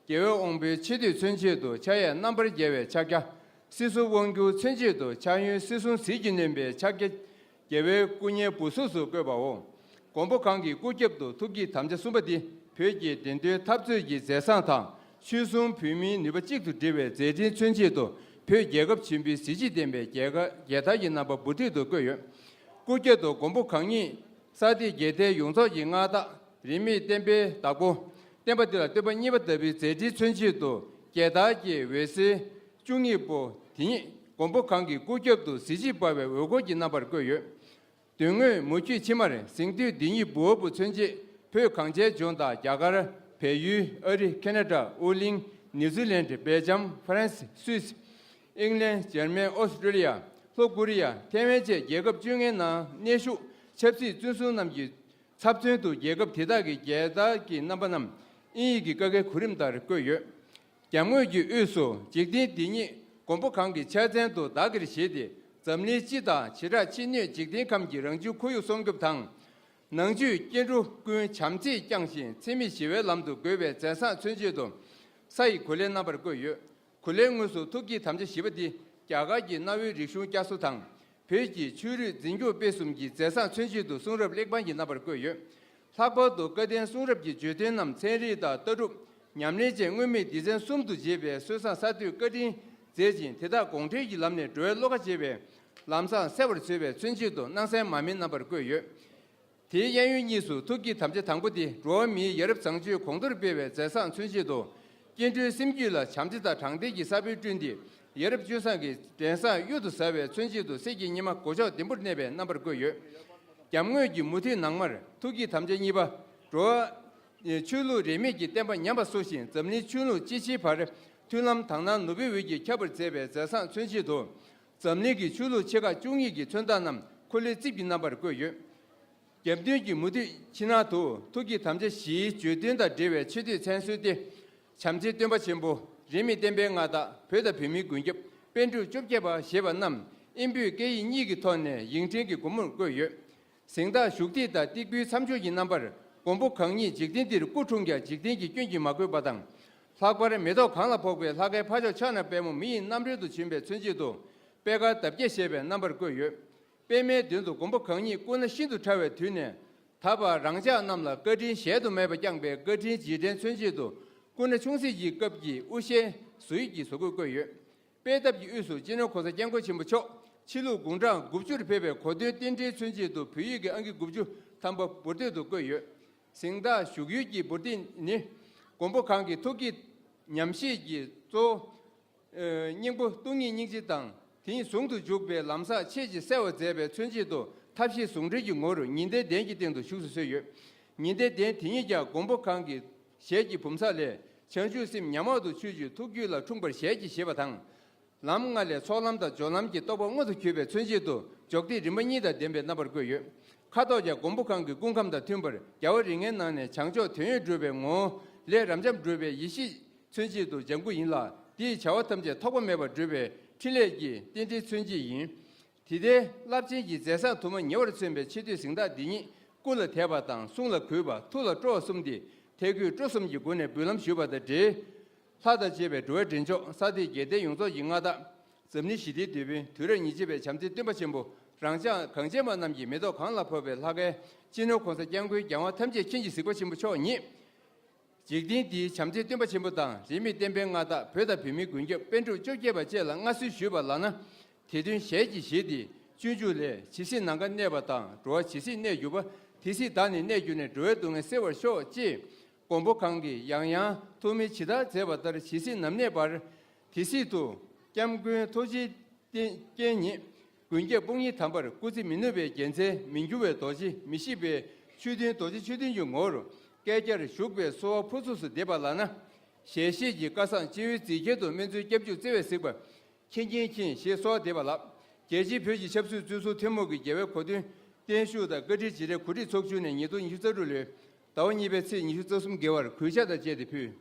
རྒྱལ་བའི་དབང་པོའི་ཆེ་བསྟོད་མཚོན་ཆེད་དུ་ཕྱག་གཡས་རྣམ་པར་རྒྱལ་བའི་ཕྱག་རྒྱ། སྲིད་ཟུར་དབང་སྒྱུར་མཚོན་ཆེད་དུ་ཕྱག་གཡོན་སྲིད་ཟུར་ཟིལ་གྱིས་གནོན་པའི་ཕྱག་རྒྱ། རྒྱལ་བའི་སྐུ་བརྙན་སྦུབས་གཟུགས་སུ་བཀོད་པའོ། མགོན་པོ་གང་གི་སྐུ་རྒྱབ་ཏུ་ཐུགས་ཀྱི་དམ་བཅའ་གསུམ་པ་འདི་བོད་ཀྱི་བདེན་དོན་འཐབ་རྩོད་ཀྱི་མཛད་བཟང་དང་། ཆོལ་གསུམ་བོད་མིའི་ནུས་པ་གཅིག་ཏུ་སྒྲིལ་བའི་མཛད་འཕྲིན་མཚོན་ཆེད་དུ། བོད་རྒྱལ་ཁབ་ཆེན་པོའི་གཟི་བརྗིད་ལྡན་པའི་རྒྱལ་ཁ་རྒྱལ་དར་གྱི་རྣམ་པ་འབུར་ཐོན་དུ་བཀོད་ཡོད། སྐུ་རྒྱབ་ཏུ་མགོན་པོ་གང་ཉིད་ས་སྟེང་རྒྱལ་མཚན་ཡོངས་རྫོགས་ཀྱི་མངའ་བདག་རིས་མེད་བསྟན་པའི་བདག་པོ། བསྟན་པ་འདི་ལ་བསྟོད་པ་གཉིས་པ་ལྟ་བུའི་མཛད་འཕྲིན་མཚོན་ཆེད་དུ། རྒྱལ་དར་གྱི་འོད་ཟེར་བཅུ་གཉིས་པོ་དེ་ཉིད་མགོན་པོ་གང་གི་སྐུ་རྒྱབ་ཏུ་གཟི་བརྗིད་འབར་བའི་འོད་སྐུར་གྱི་རྣམ་པར་བཀོད་ཡོད། དོན་དངོས་མུ་ཁྱུད་ཕྱི་མར་གཟེངས་བསྟོད་འདི་ཉིད་འབུལ་བ་པོ་མཚོན་ཆེད། བོད་གངས་ཅན་ལྗོངས་དང་རྒྱ་གར། བལ་ཡུལ། ཨ་རི། ཁེ་ན་ཌ། ཨོ་གླིང་། ནིའུ་ཛི་ལན། སྦེལ་ཇམ། ཧྥ་རན་སི། སུད་སི། ཨིང་ལན། འཇར་མན། ཨོ་སི་ཀྲོ་ལི་ཡ། ལྷོ་ཀོ་རི་ཡ། ཐའེ་ཝན་བཅས་རྒྱལ་ཁབ་བཅོ་ལྔའི་ནང་གནས་བཞུགས་ཆབ་སྲིད་བཙོན་ཟུར་རྣམས་ཀྱི་ཚབ་མཚོན་དུ་རྒྱལ་ཁབ་དེ་དག་གི་རྒྱལ་དར་གྱི་རྣམ་པ་རྣམས་ཨིན་ཡིག་གི་ཀ་ཁའི་གོ་རིམ་ལྟར་བཀོད་ཡོད། རྒྱབ་ངོས་ཀྱི་དབུས་སུ་འཇིག་རྟེན་འདི་ཉིད་མགོན་པོ་གང་གི་ཕྱག་མཚན་དུ་བདག་གིར་བཞེས་ཏེ། འཛམ་གླིང་སྤྱི་དང་བྱེ་བྲག་ཕྱི་སྣོད་འཇིག་རྟེན་ཁམས་ཀྱི་རང་བྱུང་ཁོར་ཡུག་སྲུང་སྐྱོབ་དང་། ནང་བཅུད་སྐྱེ་འགྲོ་ཀུན་བྱམས་བརྩེས་བསྐྱངས་ཤིང་འཚེ་མེད་ཞི་བའི་ལམ་དུ་བགོས་པའི་མཛད་བཟང་མཚོན་ཆེད་དུ། ས་ཡི་གོ་ལའི་རྣམ་པར་བཀོད་ཡོད། གོ་ལའི་ངོས་སུ་ཐུགས་ཀྱི་དམ་བཅའ་བཞི་པ་འདི་རྒྱ་གར་གྱི་གནའ་བོའི་རིག་གཞུང་བསྐྱར་གསོ་དང་། བོད་ཀྱི་ཆོས་རིག་འཛིན་སྐྱོང་སྤེལ་གསུམ་གྱི་མཛད་བཟང་མཚོན་ཆེད་དུ་གསུང་རབ་གླེགས་བམ་གྱི་རྣམ་པར་བཀོད་ཡོད། ལྷག་པར་དུ་བཀའ་བསྟན་གསུང་རབ་ཀྱི་བརྗོད་དོན་རྣམས་ཚན་རིག་དང་ལྟ་གྲུབ། ཉམས་ལེན་བཅས་མངོན་མིན་སྡེ་ཚན་གསུམ་དུ་འབྱེད་པའི་སྲོལ་བཟང་གསར་གཏོད་བཀའ་དྲིན་མཛད་ཅིང་། དེ་དག་དགོངས་འགྲེལ་གྱི་ལམ་ནས་འགྲོ་བའི་བློ་ཁ་འབྱེད་པའི་ལམ་བཟང་གསལ་བར་མཛད་པའི་མཚོན་ཆེད་དུ་སྣང་གསལ་མར་མེའི་རྣམ་པར་བཀོད་ཡོད། དེའི་གཡས་གཡོན་གཉིས་སུ་ཐུགས་ཀྱི་དམ་བཅའ་དང་པོ་དེ་འགྲོ་བ་མིའི་ཡ་རབས་བཟང་སྤྱོད་གོང་མཐོར་སྤེལ་བའི་མཛད་བཟང་མཚོན་ཆེད་དུ། སྐྱེ་འགྲོའི་སེམས་རྒྱུད་ལ་བྱམས་བརྩེ་དང་དྲང་བདེན་གྱི་ས་བོན་བསྐྲུན་ཏེ། ཡ་རབས་སྤྱོད་བཟང་གི་དྲན་བཟང་གཡུར་དུ་ཟ་བའི་མཚོན་ཆེད་དུ། གསེར་གྱི་སྙེ་མ་སྒོ་ཕྱོགས་ལྡེམ་པོར་གནས་པའི་རྣམ་པར་བཀོད་ཡོད། རྒྱབ་ངོས་ཀྱི་མུ་ཐུད་ནང་མར་ཐུགས་ཀྱི་དམ་བཅའ་གཉིས་པ། འགྲོ་བ། ཆོས་ལུགས་རིས་མེད་ཀྱི་བསྟན་པ་ཉམས་པ་གསོ་ཞིང་། འཛམ་གླིང་ཆོས་ལུགས་སྤྱི་ཆིངས་བར་མཐུན་ལམ་དག་སྣང་ནོར་བུའི་འོད་ཀྱིས་ཁྱབ་པར་མཛད་པའི་མཛད་བཟང་མཚོན་ཆེད་དུ། འཛམ་གླིང་གི་ཆོས་ལུགས་ཆེ་ཁག་བཅུ་གཉིས་ཀྱི་མཚོན་རྟགས་རྣམས་འཁོར་ལོའི་རྩིབས་ཀྱི་རྣམ་པར་བཀོད་ཡོད། རྒྱབ་མདུན་གྱི་མུ་ཐུད་ཕྱི་ནང་དུ་ཐུགས་ཀྱི་དམ་བཅའ་བཞིའི་བརྗོད་དོན་དང་འབྲེལ་བའི་ཆེ་བསྟོད་མཚན་གསོལ་ཏེ། བྱམས་བརྩེའི་སྟོན་པ་ཆེན་པོ། རིས་མེད་བསྟན་པའི་མངའ་བདག་བོད་དང་བོད་མིའི་མགོན་སྐྱབས་པཎ་གྲུབ་བཅོ་བརྒྱད་པ་ཞེས་པ་རྣམས་ཨིན་བོད་སྐད་ཡིག་གཉིས་ཀྱི་ཐོག་ནས་ཡིག་ཕྲེང་གི་སྒོ་མོར་བཀོད་ཡོད། གཟེངས་རྟགས་བཞུགས་ཁྲི་དང་སྟེགས་བུའི་མཚམས་སྦྱོར་གྱི་རྣམ་པར། མགོན་པོ་གང་ཉིད་འཇིག་རྟེན་འདིར་སྐུ་འཁྲུངས་ཀྱང་འཇིག་རྟེན་གྱི་སྐྱོན་གྱིས་མ་གོས་པ་དང་། ལྷག་པར་མེ་ཏོག་གང་ལ་ཕོག་པའི་ལྷ་སྐལ་ཕ་མཆོག་ཕྱག་ན་པདྨོ་མི་ཡི་རྣམ་རོལ་དུ་བྱོན་པའི་མཚོན་བྱེད་དུ། པད་དཀར་འདབ་བརྒྱད་བཞད་པའི་རྣམ་པར་བཀོད་ཡོད། པདྨའི་མདུན་དུ་མགོན་པོ་གང་ཉིད་སྐུ་ན་ཤིན་ཏུ་ཕྲ་བའི་དུས་ནས། ད་བར་རང་ཅག་རྣམས་ལ་བཀའ་དྲིན་གཞལ་དུ་མེད་པ་བསྐྱངས་པའི་བཀའ་དྲིན་རྗེས་དྲན་མཚོན་བྱེད་དུ། སྐུ་ན་ཆུང་སྲིད་ཀྱི་སྐབས་ཀྱི་དབུ་ཞྭའི་བཟོ་དབྱིབས་ཀྱི་བཟོ་བཀོད་བཀོད་ཡོད། པད་འདབ་ཀྱི་དབུས་སུ་སྤྱི་ནོར་༸གོང་ས་༸སྐྱབས་མགོན་ཆེན་པོ་མཆོག་ཕྱི་ལུགས་དགུང་གྲངས་དགུ་བཅུར་ཕེབས་པའི་གོ་སྟོན་རྟེན་འབྲེལ་མཚོན་བྱེད་དུ་བོད་ཡིག་གི་ཨང་ཀི་དགུ་བཅུ་ཐམ་པ་འབུར་དོད་དུ་བཀོད་ཡོད། གཟེངས་རྟགས་བཞུགས་ཡུལ་གྱི་འབུར་དོད་ནི། མགོན་པོ་གང་གི་ཐུགས་ཀྱི་ཉམས་བཞེས་ཀྱི་གཙོ་བོ། སྙིང་པོ་སྟོང་ཉིད་སྙིང་རྗེ་དང་། དེ་ཉིད་ཟུང་དུ་འཇུག་པའི་ལམ་བཟང་ཆེད་ཅིག་གསལ་བར་མཛད་པའི་མཚོན་བྱེད་དུ། ཐབས་ཤེས་ཟུང་འབྲེལ་གྱི་ངོ་བོར་ཉི་ཟླའི་གདན་གྱི་སྟེང་དུ་བཞུགས་སུ་གསོལ་ཡོད། ཉི་ཟླའི་གདན་དེ་ཉིད་ཀྱང་མགོན་པོ་གང་གི་ཞལ་གྱི་བུམ་ཚབ་ལས། བྱང་ཆུབ་སེམས་ཉམས་དམག་ཏུ་ཆུད་ཅིང་ཐུགས་རྒྱུད་ལ་འཁྲུངས་པར་ཞལ་གྱིས་བཞེས་པ་དང་། ལམ་ལྔ་ལས་ཚོགས་ལམ་དང་སྦྱོར་ལམ་གྱི་རྟོགས་པ་མངོན་དུ་གྱུར་པའི་མཚོན་བྱེད་དུ། འཇོག་སྟེགས་རིམ་པ་གཉིས་དང་ལྡན་པའི་རྣམ་པར་བཀོད་ཡོད། ཁ་དོག་ཀྱང་མགོན་པོ་གང་གི་སྐུ་ཁམས་དང་མཐུན་པར། རྒྱལ་བ་རིགས་ལྔའི་ནང་ནས་བྱང་ཕྱོགས་དོན་ཡོད་གྲུབ་པའི་ངོ་བོ་ལས། རབ་འབྱམས་གྲུབ་པའི་ཡེ་ཤེས་མཚོན་བྱེད་དུ་ལྗང་གུ་ཡིན་ལ། དེའི་བྱ་བ་ཐམས་ཅད་ཐོགས་པ་མེད་པར་འགྲུབ་པའི་ཕྲིན་ལས་ཀྱི་རྟེན་འབྲེལ་མཚོན་བྱེད་ཡིན། དེ་ལྟའི་རླབས་ཆེན་གྱི་མཛད་བཟང་དུ་མ་ཉེ་བར་མཚོན་པའི་ཆེ་བསྟོད་གཟེངས་རྟགས་འདི་ཉིད། སྐུ་ལ་དད་པ་དང་གསུང་ལ་གུས་པ། ཐུགས་ལ་སྤྲོ་བ་གསུམ་སྟེ་ཐལ་འགྱུར་སྤྲོ་གསུམ་གྱི་སྒོ་ནས་འབུལ་ལམ་ཞུས་པ་དང་འབྲེལ། ལྷ་དང་བཅས་པའི་འགྲོ་བའི་འདྲེན་མཆོག་ས་སྟེང་རྒྱལ་བསྟན་ཡོངས་རྫོགས་ཀྱི་མངའ་བདག་འཛམ་གླིང་ཞི་བདེའི་དེད་དཔོན་དུས་རབས་ཉེར་གཅིག་པའི་བྱམས་བརྩེའི་སྟོན་པ་ཆེན་པོ་རང་ཅག་གངས་ཅན་པ་རྣམས་ཀྱི་མེ་ཏོག་གང་ལ་ཕོག་པའི་ལྷ་སྐལ་སྤྱི་ནོར་༸གོང་ས་༸སྐྱབས་མགོན་རྒྱལ་དབང་ཐམས་ཅད་མཁྱེན་ཅིང་གཟིགས་པ་ཆེན་པོ་མཆོག་ཉིད། འཇིག་རྟེན་འདིའི་བྱམས་བརྩེའི་སྟོན་པ་ཆེན་པོ་དང་རིས་མེད་བསྟན་པའི་མངའ་བདག་བོད་དང་བོད་མིའི་མགོན་སྐྱབས་པཎ་གྲུབ་བཅོ་བརྒྱད་པ་བཅས་ལ་མངའ་གསོལ་ཞུས་པ་ལགས་ན། དེ་དོན་ཞལ་གྱིས་བཞེས་ཏེ་སྤྱོད་འཇུག་ལས། ཇི་སྲིད་ནམ་མཁའ་གནས་པ་དང་། འགྲོ་བ་ཇི་སྲིད་གནས་གྱུར་པ། དེ་སྲིད་བདག་ནི་གནས་གྱུར་ནས། འགྲོ་བའི་སྡུག་བསྔལ་སེལ་བར་ཤོག་ཅེས་མགོན་པོ་གང་གིས་ཡང་ཡང་ཐོགས་མེད་ཇི་ལྟར་མཛད་པ་ལྟར་ཇི་སྲིད་ནམ་གནས་བར། དེ་སྲིད་དུ་༸སྐྱབས་མགོན་ཐུགས་རྗེའི་རྟེན་རྐྱེན་ཉིད། མགོན་སྐྱབས་དཔུང་གཉེན་དམ་པར་སྐུ་ཚེ་མི་ནུབ་པའི་རྒྱལ་མཚན་མི་འགྱུར་བའི་རྡོ་རྗེ་མི་ཤིགས་པའི་མཆོད་རྟེན་རྡོ་རྗེ་མཆོད་རྟེན་གྱི་ངོ་བོར་བསྐལ་བརྒྱར་བཞུགས་པའི་གསོལ་བ་ཕུར་ཚུགས་སུ་འདེབས་པ་ལགས་ན། ཞལ་བཞེས་ཀྱི་སྐལ་བཟང་སྤྱི་བོའི་རྩིབས་ཁྱེར་དུ་སྨན་བཙུན་སྐྱབས་འཇུག་བརྩེ་བས་གཟིགས་པ། མཁྱེན་མཁྱེན་མཁྱེན་ཞེས་གསོལ་བ་འདེབས་པ་ལགས། རྒྱལ་སྤྱིའི་བོད་ཀྱི་ཆབ་སྲིད་བཙོན་ཟུར་ཐུན་མོང་གི་རྒྱལ་བའི་གོ་སྟོན་བརྟན་བཞུགས་དང་བཀའ་དྲིན་རྗེས་དྲན་གོ་སྒྲིག་ཚོགས་ཆུང་ནས་ཉིས་སྟོང་ཉི་ཤུ་རྩ་དྲུག་ལོའི་ཟླ་བ་གཉིས་པའི་ཚེས་ཉི་ཤུ་རྩ་གསུམ་དགེ་བར་གུས་ཕྱག་དང་བཅས་ཏེ་ཕུལ།